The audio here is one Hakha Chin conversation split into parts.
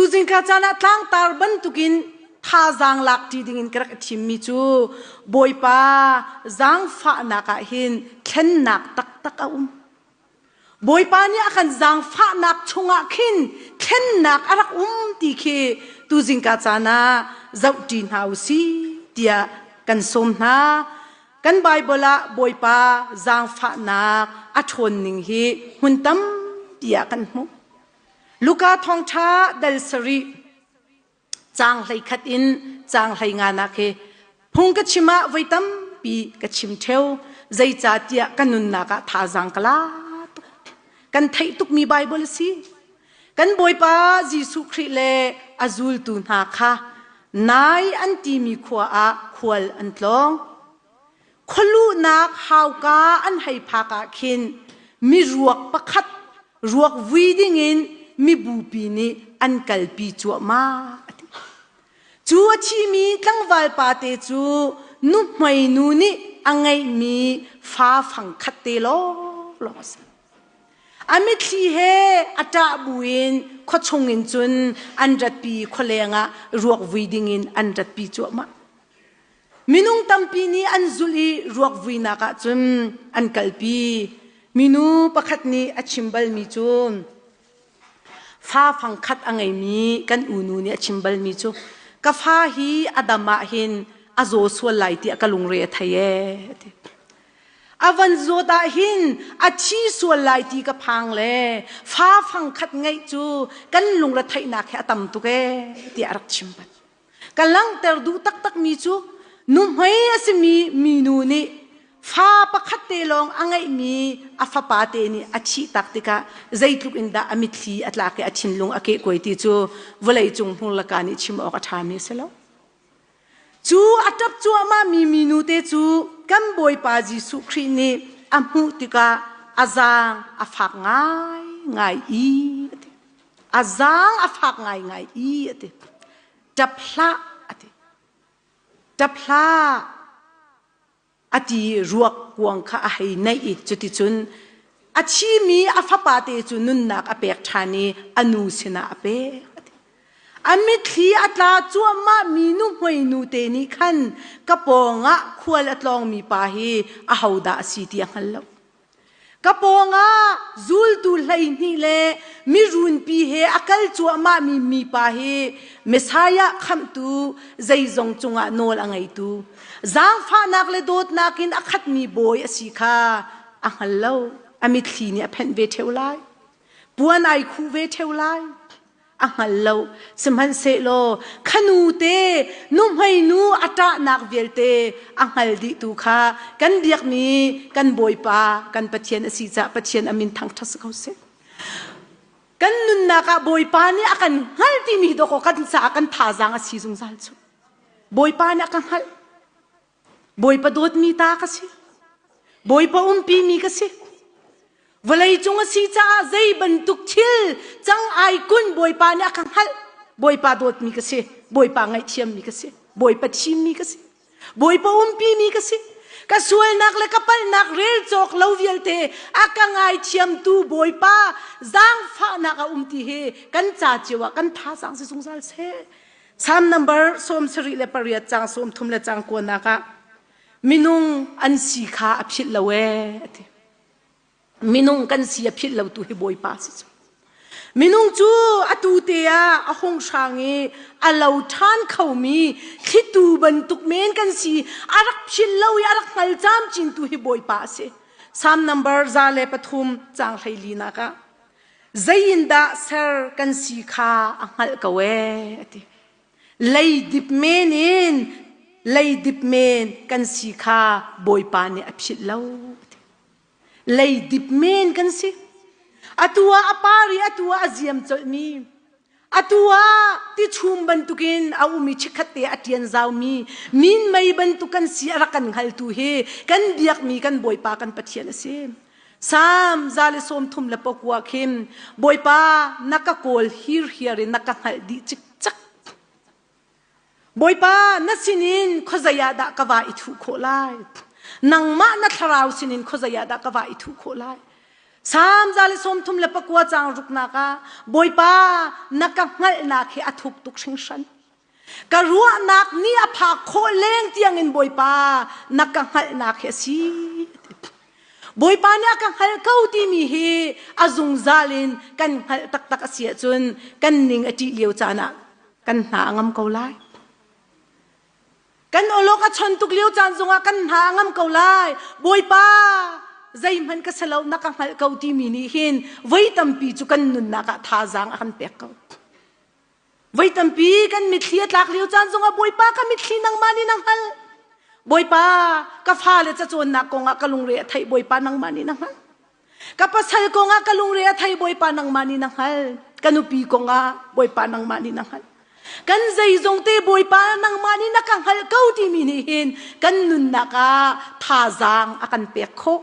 Tuzing ka caan ah tlangtar bantukin thazaang lak ṭi dingin ka rak i thimmi cu Bawipa zaangfahnak ah hin thlennak taktak a um. Bawipa nih a kan zaangfahnak chungah khin thlennak a rak um ti khi tuzingka caan ah zohṭi hna u sih tiah kan sawm hna. Kan Baibal ah Bawipa zaangfahnak a ṭhawn ning hi hmun tampi ah kan hmuh. Luka thawngṭha dal sarih caang 11 in caang 15 nak hi phung ka chim ah voi tampi ka chim ṭheo zeicahtiah ka nunnak ah thazaang ka la tuk. Kan theih tukmi Baibal a si. Kan Bawipa Jesuh Khrih le a zultu hna kha nai an timi khua ah khual an tlawng. Khualuhnak hauka an hei phak ah khin miruak pakhat ruak vui dingin mibupi nih an kalpi cuahmah a ti. Cu a thimi tlangval pate cu nuhmei nu nih a ngeihmi fa fangkhat te lawnglawng a si. A mitthli he a ṭah buin khuachung in cun an ratpi khualeng ah ruak vui dingin an ratpi cuahmah. Minung tampi nih an zulh i ruak vuinak ah cun an kalpi. Minu pakhat nih a chim balmi cu fa fangkhat a ngeimi kan unu nih a chim balmi cu ka fa hi a dam ah hin a zaw sual lai tiah ka lungre a thei ee a ti. A van zawt ah hin a thi sual lai ti ka phang le fa fangkhat ngeih cu kan lungre theihnak hi a tam tuk ee tiah a rak chim bal. Ka langhter duh taktakmi cu nuhmei a simi minu nih fa pakhat te lawng a ngeihmi a fapa te nih a thih tak tikah zeitluk in dah a mitthli a tlak i a thinlung a kehkuai ti cu vawleicung hmurlaka nih chim awk a ṭhami a si lo. Cu a ṭap cuahmahmi minu te cu kan Bawipa Jesuh Khrih nih a hmuh tikah a zaang a fak ngaingai i a ti. A zaang a fak ngaingai i a ti. Ṭap hlah a ti. Ṭap hlah a ti ruak kuang kha a hei naih i cuticun a thimi a fapa te cu nunnak a pek ṭhan i a nu sinah a pek a ti. A mitthli a tla cuahmah mi nuhmei nu te nih khan ka pawngah khual a tlawngmi pa hi ahodah a si ti a hngal lo. Ka pawngah zultu 12 le mirunpi he a kal cuahmahmi mipa hi Messiah khamhtu zeizong cungah nawl a ngeitu zaangfahnak le dawtnak in a khatmi bawi a si kha a hngal lo. A mitthli nih a phenh ve ṭheo lai. Puan ai khuh ve ṭheo lai. A hngal lo. Sihmanhsehlaw khanu te nuhmei nu a ṭahnak vialte a hngal dihtu kha kan biakmi kan Bawipa kan Pathian a si caah Pathian a min thangṭhat si ko seh. Kan nunnak ah Bawipa nih a kan hngalh timi dawkaw kan caah kan thazaang a si zungzal cu. Bawipa nih a ka hngalh. Bawipa dawtmi ta ka si. Bawipa umpimi ka si. Vawlei cung a si caah zei bantuk thil cang ai kun Bawipa nih a ka hngalh. Bawipa dawtmi ka si. Bawipa ngaihthiammi ka si. Bawipa thimmi ka si. Bawipa umpimi ka si. Ka sualnak le ka palhnak rel cawk lo vialte a ka ngaithiamtu Bawipa zaangfahnak a um ti hi kan ca cio ah kan thazaang si zungzal seh. Psalm number 78 caang 30 le caang kuanak ah minung an si kha a philh lo ee a ti. Minung kan si a philh lo tu hi Bawipa si cu. Minung cu atu te ah a hung hrang i a lo ṭhan khomi thlitu bantuk men kan si a rak philh lo i a rak hngal camcin tu hi Bawipa a si. Psalm number 103 caang 14 ah zei in dah ser kan si kha a hngalh ko ee a ti. Leidip men in leidip men kan si kha Bawipa nih a philh lo a ti. Leidip men kan si. Atu ah a par i atu ah a ziam colhmi atu ah tichum bantukin a um i chikkhat te a ṭian zaumi minmei bantuk kan si a rak kan hngaltu hi kan biakmi kan Bawipa kan Pathian a si. Salm 139 khin Bawipa na ka kawl hirhiar in na ka hngalh dih cikcek. Bawipa na sinin khuazei ah dah ka va i thuh khawh lai? Nangmah na thlarau sinin khuazei ah dah ka va i thuh khawh lai? Salm 139 caang ruknak ah Bawipa na ka hngalhnak hi a thuk tuk hringhran. Ka ruahnak nih a phak khawh leng tiangin Bawipa na ka hngalhnak hi a si. Bawipa nih a ka hngalh ko timi hi a zungzal in kan hngalh taktak a si ahcun kan ning a ṭih lio caan ah kan hna a ngam ko lai. Kan awlok a chon tuk lio caan zongah kan hna a ngam ko lai. Bawipa zeihmanh ka si lo na ka hngalh ko timi nih hin voi tampi cu kan nunnak ah thazaang a kan pek ko. Voi tampi kan mitthli a tlak lio caan zongah Bawipa ka mitthli nangmah nih na hngalh. Bawipa ka fale cacawnnak kongah ka lungre a theih Bawipa nangmah nih na hngalh. Ka pasal kongah ka lungre a thei Bawipa nangmah nih na hngalh. Ka nupi kongah Bawipa nangmah nih na hngalh. Kan zeizong te Bawipa nangmah nih na ka hngalh ko timi nih hin kan nunnak ah thazaang a kan pek khawh.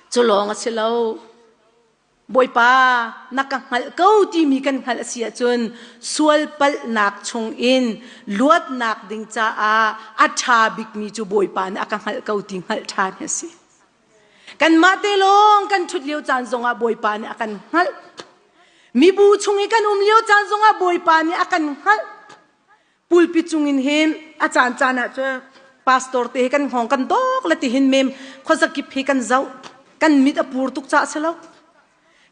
Cu lawng a si lo. Bawipa na ka hngalh ko timi kan hngalh a si ahcun sual palhnak chungin luatnak ding caah a ṭha bikmi cu Bawipa nih a ka hngalh ko ti hngalh ṭhan hi a si. Kanmah te lawng kan ṭhut lio caan zongah Bawipa nih a kan hngalh. Mibu chung i kan um lio caan zongah Bawipa nih a kan hngalh. Pulpit cungin hin a caan caan ah cun pastor te hi kan hngawng kan dawk le tihin mem khuazakip hi kan zoh. Kan mit a pur tuk caah si lo.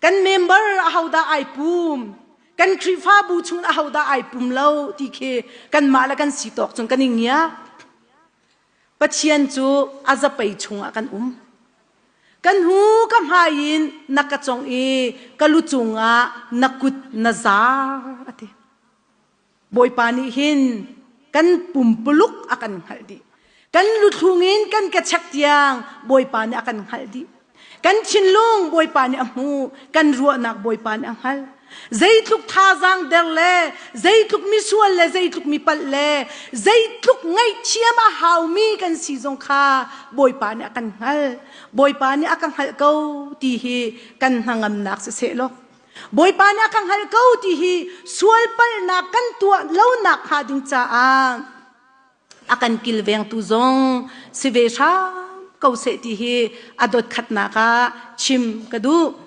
Kan member ahodah ai pum, kan Khrihfabu chung ahodah ai pum lo ti khi kanmah le kan si tawk cun kan i ngia. Pathian cu a zapei chungah kan um. Kan hu ka hmai in na ka cong i ka lu cungah na kut na zar a ti. Bawipa nih hin kan pumpuluk a kan hngalh dih. Kan luthlung in kan kechek tiang Bawipa nih a kan hngalh dih. Kan thinlung Bawipa nih a hmuh, kan ruahnak Bawipa nih a hngalh. Zeitluk thazaang der le zeitluk misual le zeitluk mi palh le zeitluk ngaihthiam a haumi kan si zong kha Bawipa nih a kan hngalh. Bawipa nih a ka hngalh ko ti hi kan hnangamnak siseh law Bawipa nih a ka hngalh ko ti hi sual palhnak kan tuah lonak hnga ding caah a kan kilvengtu zong si ve hram ko seh ti hi a dot khatnak ah chim ka duh.